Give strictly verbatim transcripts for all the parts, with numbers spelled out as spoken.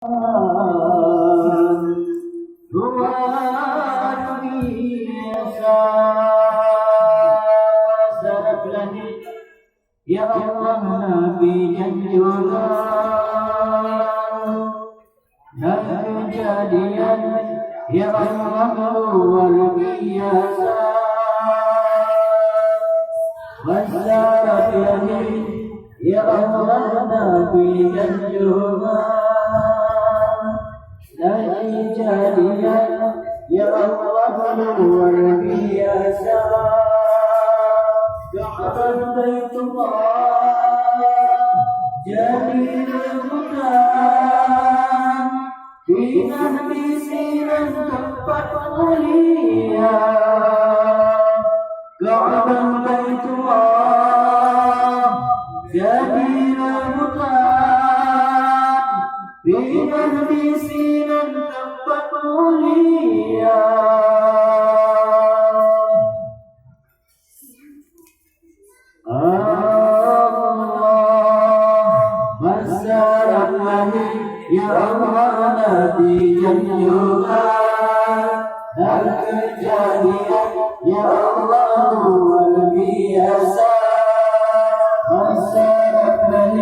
Luar biasa. Masyarakat, ya Allah, Nabi janjikan. Dan kejadian, ya Allah, luar biasa. Masyarakat, ya Allah, Nabi janjikan. Dan kejadian, ya Allah, luar biasa. Ka'bah Baitullah jadi rebutan, pinah di sinan tempat mulia. Ka'bah Baitullah jadi rebutan, pinah di sinan tempat mulia. Allah, masyarakat, ya Allah, Nabi janjikan. Dan kejadian, ya Allah, luar biasa. Masyarakat,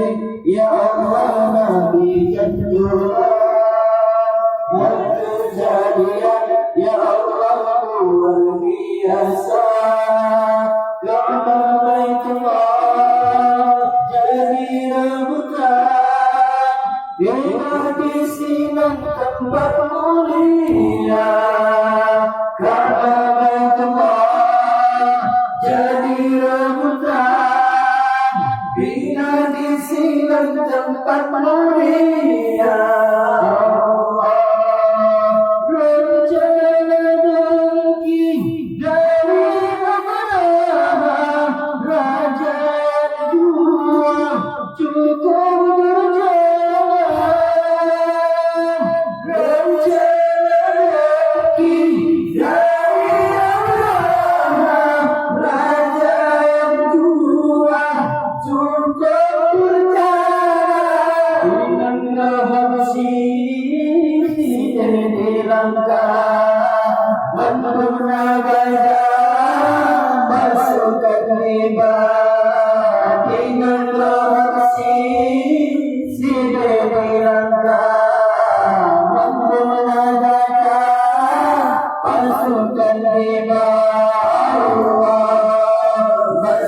ya Allah, Nabi janjikan. Dan kejadian, ya Allah, luar biasa. Ka'bah Baitullah jadi rebutan, pinah di sinan tempat